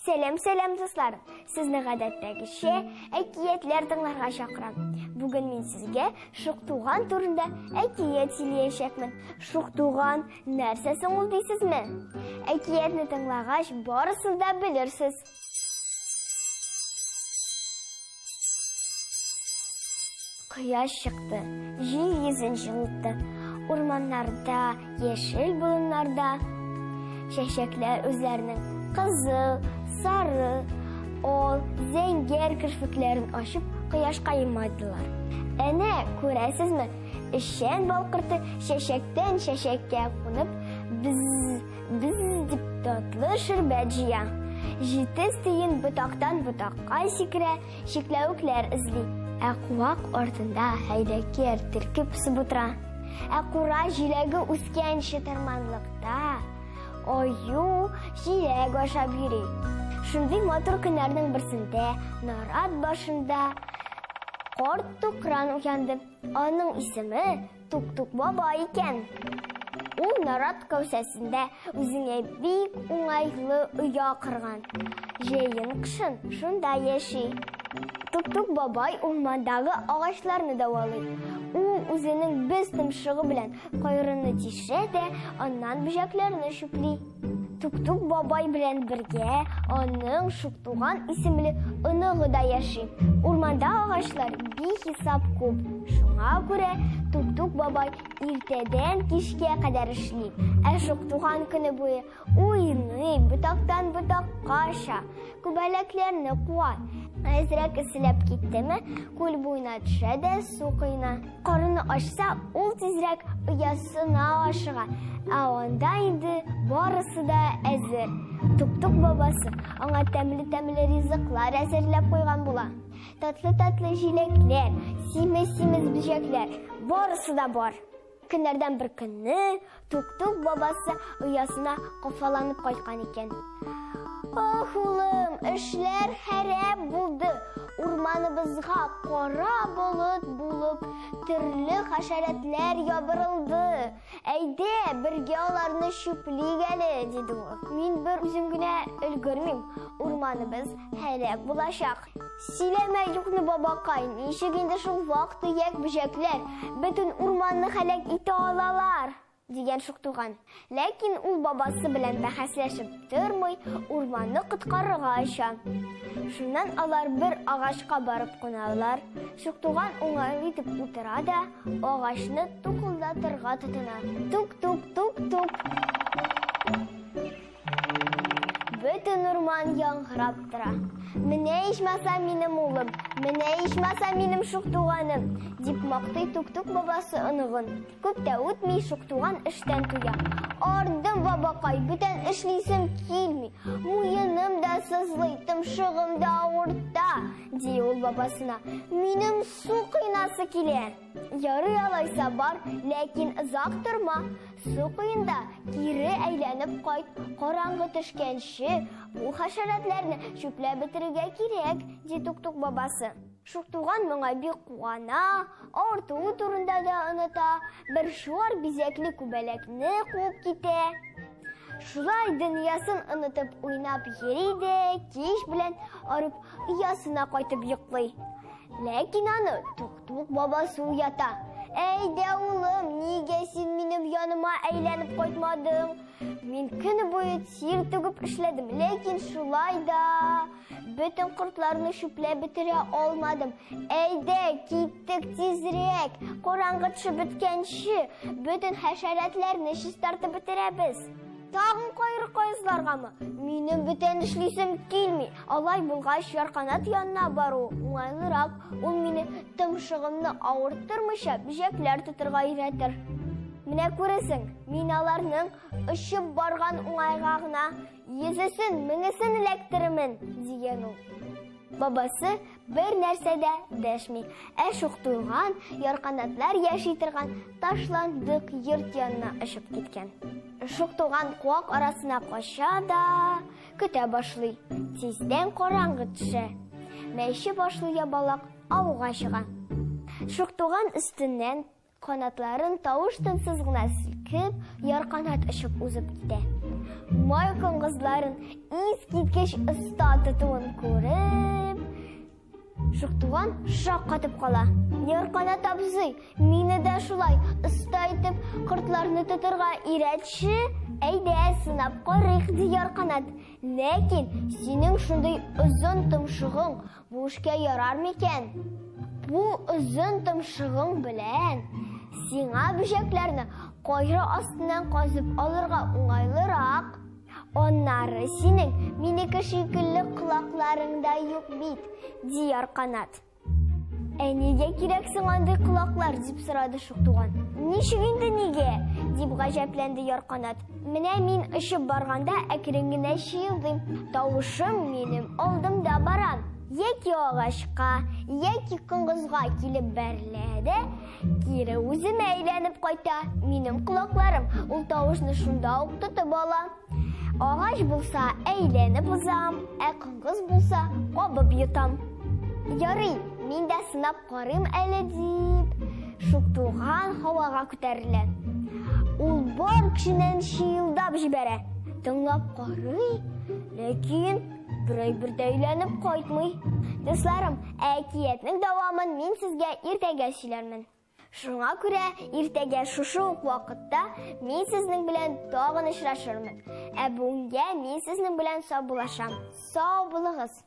Сәлам, сәлам, дуслар! Сезне гадәттәгечә әкиятләр тыңларга чакырам. Бүген мин сезгә Шуктуган турында әкият сөйләячәкмен. Шуктуган нәрсә соң ул дисезме? Әкиятне тыңлагач, барысын да белерсез. Кояш чыкты, җир йөзен җылытты. Урманнарда, яшел болыннарда чәчәкләр үзләренең кызыл, сары, ал, зәңгәр керфекләрен ачып кояшка елмайдылар. Әнә, күрәсезме, эшчән бал корты чәчәктән чәчәккә кунып, бз, бз дип татлы шөрбәт җыя. Җитез тиен ботактан ботакка сикерә, Чикләвекләр эзли. Ә куак артында хәйләкәр төлке песеп утыра. Ә кура җиләге үскән чытырманлыкта аю җиләк ашап йөри. Шундый матур көннәрнең берсендә нарат башында карт тукран уянды. Аның исеме Тук-тук бабай икән. Ул нарат кәүсәсендә үзенә бик уңайлы оя корган. Җәен-кышын шунда яши. Тук-тук бабай урмандагы агачларны дәвалый. Ул үзенең без томшыгы белән кайрыны тишә дә, аннан бөҗәкләрне чүпли. Тук-тук бабай белән бергә аның Шуктуган исемле оныгы да яши. Урманда агачлар бихисап күп. Шуңа күрә Тук-тук бабай иртәдән кичкә кадәр эшли. Ә Шуктуган көне буе уйный, ботактан ботакка оча, күбәләкләрне куа. Әзрәк эсселәп киттеме, күл буена төшә дә су коена. Карыны ачса, ул тизрәк оясына ашыга. Ә анда инде барысы да әзер. Тук-тук бабасы аңа тәмле-тәмле ризыклар әзерләп куйган була. Татлы-татлы җиләкләр, симез-симез бөҗәкләр, барысы да бар. Көннәрдән бер көнне Тук-тук бабасы оясына кафаланып кайткан икән. Ох, улым, эшләр хәрәп булды. Урманыбызга кара болыт булып, төрле хәшәрәтләр ябырылды. Әйдә, бергә аларны чүплик әле, диде ул. Мин бер үзем генә өлгермим, урманыбыз һәлак булачак. Сөйләмә юкны, бабакай, ничек инде шул вак-төяк бөҗәкләр бөтен урманны һәлак итә алалар? дигән Шуктуган. Ләкин ул бабасы белән бәхәсләшеп тормый, урманны коткарырга оча. Шуннан алар бер агачка барып куналар. Шуктуган уңайлы итеп утыра да, агачны тукылдатырга тотына. Тук-тук-тук-тук. Бөтен урман яңгырап тора. Менә ичмаса минем улым, менә ичмаса минем Шуктуганым, дип мактый Тук-тук бабасы оныгын. Күп тә үтми, Шуктуган эштән туя. Ардым, бабакай, бүтән эшлисем килми. Муеным да сызлый, томшыгым да авырта, ди ул бабасына. Минем су коенасы килә. Ярый алайса бар, ләкин озак торма. Су коенда кире әйләнеп кайт. Караңгы төшкәнче бу хәшәрәтләрне чүпләп бетерергә кирәк, ди Тук-тук бабасы. Шуктуган моңа бик куана, авыртуы турында да оныта, бер чуар бизәкле күбәләкне куып китә. Шулай дөньясын онытып уйнап йөри дә, кич белән арып оясына кайтып йоклый. Ләкин аны Тук-тук бабасы уята. Әйдә, улым, нигә син минем яныма әйләнеп кайтмадың? Мин көне буе тир түгеп эшләдем, ләкин шулай да бөтен кортларны чүпләп бетерә алмадым. Әйдә, киттек тизрәк. Караңгы төшеп беткәнче, бөтен хәшәрәтләрне чистартып бетерәбез. Тагын кайры каезларгамы? Минем бүтән эшлисем килми. Алай булгач, ярканат янына бару уңайлырак. Ул мине томшыгымны авырттырмыйча бөҗәкләр тотырга өйрәтер. Менә күрәсең, мин аларның очып барган уңайга гына йөзесен, меңесен эләктерермен, дигән ул. Бабасы бер нәрсә дә дәшми, ә Шуктуган ярканатлар яши торган ташландык йорт янына очып киткән. Шуктуган куак арасына кача да көтә башлый. Тиздән караңгы төшә. Мәче башлы ябалак ауга чыга. Шуктуган өстеннән канатларын тавыш-тынсыз гына селкеп. селкеп, ярканат очып узып китә. Май коңгызларын искиткеч оста тотуын күреп, Шуктуган шаккатып кала. Ярканат абзый, мине дә шулай оста итеп кортларны тотырга өйрәтче, әйдә, сынап карыйк, ди Ярканат. Ләкин синең шундый озын томшыгың бу эшкә ярар микән? Бу озын томшыгың белән сиңа бөҗәкләрне кайры астыннан казып алырга уңайлырак. Аннары синең минеке шикелле колакларың да юк бит, ди Ярканат. Ә нигә кирәк соң андый колаклар, дип сорады Шуктуган. Ничек инде нигә? дип гаҗәпләнде Ярканат. Менә мин очып барганда әкрен генә чыелдыйм. Тавышым минем алдымда бара. Яки агачка, яки коңгызга килеп бәрелә дә, кире үземә әйләнеп кайта. Минем колакларым ул тавышны шунда ук тотып ала. Агач булса, әйләнеп узам, ә коңгыз булса, кабып йотам. Ярый, мин дә сынап карыйм әле дип, Шуктуган һавага күтәрелә. Ул бар көченнән чыелдап җибәрә. Тыңлап карый, ләкин бер әйбер дә әйләнеп кайтмый. Дусларым, әкиятнең дәвамын мин сезгә иртәгә сөйләрмен. Шуңа күрә иртәгә шушы ук вакытта мин сезнең белән тагын очрашырмын. Ә бүгенгә мин сезнең белән саубуллашам. Сау булыгыз!